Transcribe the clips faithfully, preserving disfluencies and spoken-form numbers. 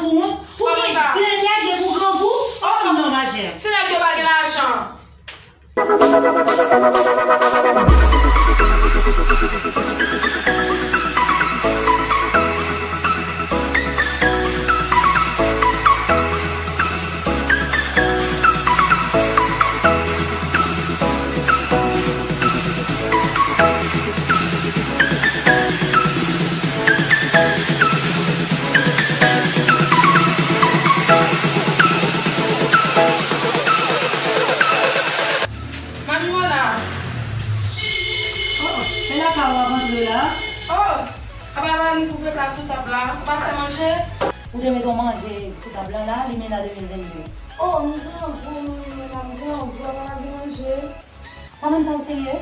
Ou wont? Ou gen de nèg epi ou grangou? Oh non, majè. Si nèg yo pa gen lajan. Manmi Mona. Oh, se la ka w ap antre la? Oh, apa pa vin koupe pla sou tab la? Ou pa fè manje? Ou te met yon manje sou tab la la, limena de mil vennde. Oh, m grangou, manmi Mona, m grangou, apa pa gen manje? Sa menm sa w serye?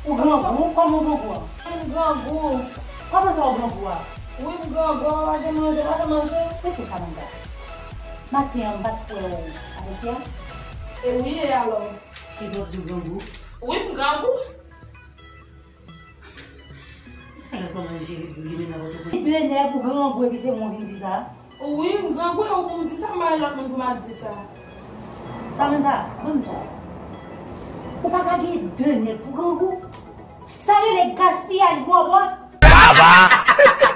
Ou grangou? Kòman w grangou a? M grangou. Kòman sa w grangou a? Wi, m grangou, apa pa gen manje, pa fè manje? Se ki sa menm sa? Maten an, m pa t kwè w avèk Pia? E wi, e alò? Kidonk di w grangou? Wi, m grangou. Sa lòt manman yo jere pou li menm nan Pòtoprens. De nèg ou grangou epi se mwen vin di sa? Wi, m grangou e ou pou m di sa, m pa gen lòt moun pou m al di sa. Samantha, ban m di w. Ou pa ka gen de nèg pou grangou. Sa rele gaspiyaj bòbòt. Baba!